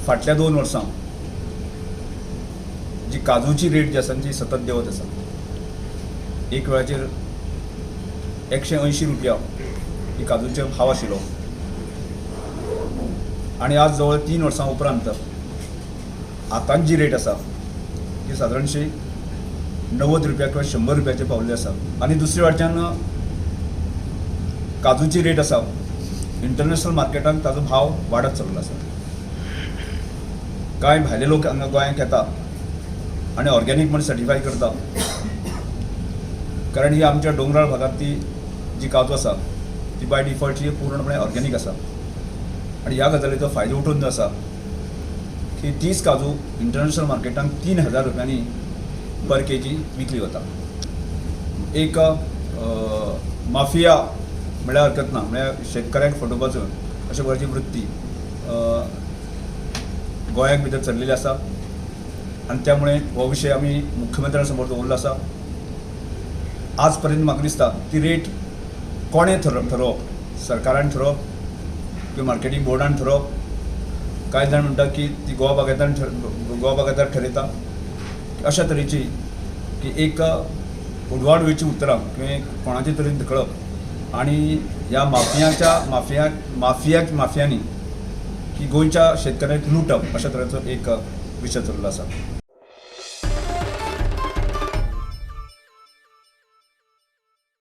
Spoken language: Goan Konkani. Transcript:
फाटल्या 2 वर्सां जी काजूची रेट जी आसा ती सतत देंवत आसा. एक वेळाचेर 180 रुपया ही काजूचे भाव आशिल्लो आनी आज जवळ 3 वर्सां उपरांत आतां जी रेट आसा ती सादारणशी 90 रुपया किंवा 100 रुपयाचे पावल्ली आसा. आनी दुसरे वाटच्यान काजूची रेट आसा इंटरनॅशनल मार्केटान ताजो भाव वाडत चल्लो आसा. कांय भायले लोक हांगा गोंयांत येता आनी ऑर्गेनीक म्हण सर्टिफाय करता, कारण ही आमच्या दोंगराळ भागांत ती जी काजू आसा ती बाय डिफॉल्ट ही पूर्णपणे ऑर्गेनीक आसा आनी ह्या गजालीचो फायदो उठून जो आसा की तीच काजू इंटरनॅशनल मार्केटान 3000 रुपयांनी पर के जी विकली वता. एक माफिया म्हळ्यार हरकत ना, म्हळ्यार शेतकऱ्यांक फटोवपाचो अशा प्रकारची वृत्ती गोंयांत भितर चल्लेली आसा आनी त्यामुळे हो विशय आमी मुख्यमंत्र्या समोर दवरलो आसा. आज पर्यंत म्हाका दिसता ती रेट कोणें ठरोवप, सरकारान ठरोवप किंवा मार्केटींग बोर्डान ठरोवप. कांय जाण म्हणटा की ती गोवा बागायतान गोवा बागायतार ठरयता. अशा तरेची की एक उडवाड वयची उतरां किंवा कोणाचे तरेन धकळप आनी ह्या माफियाच्या माफिया माफिया माफियांनी की गोंयच्या शेतकऱ्यांक लुटप अशा तरेचो एक विशय चल्लो आसा.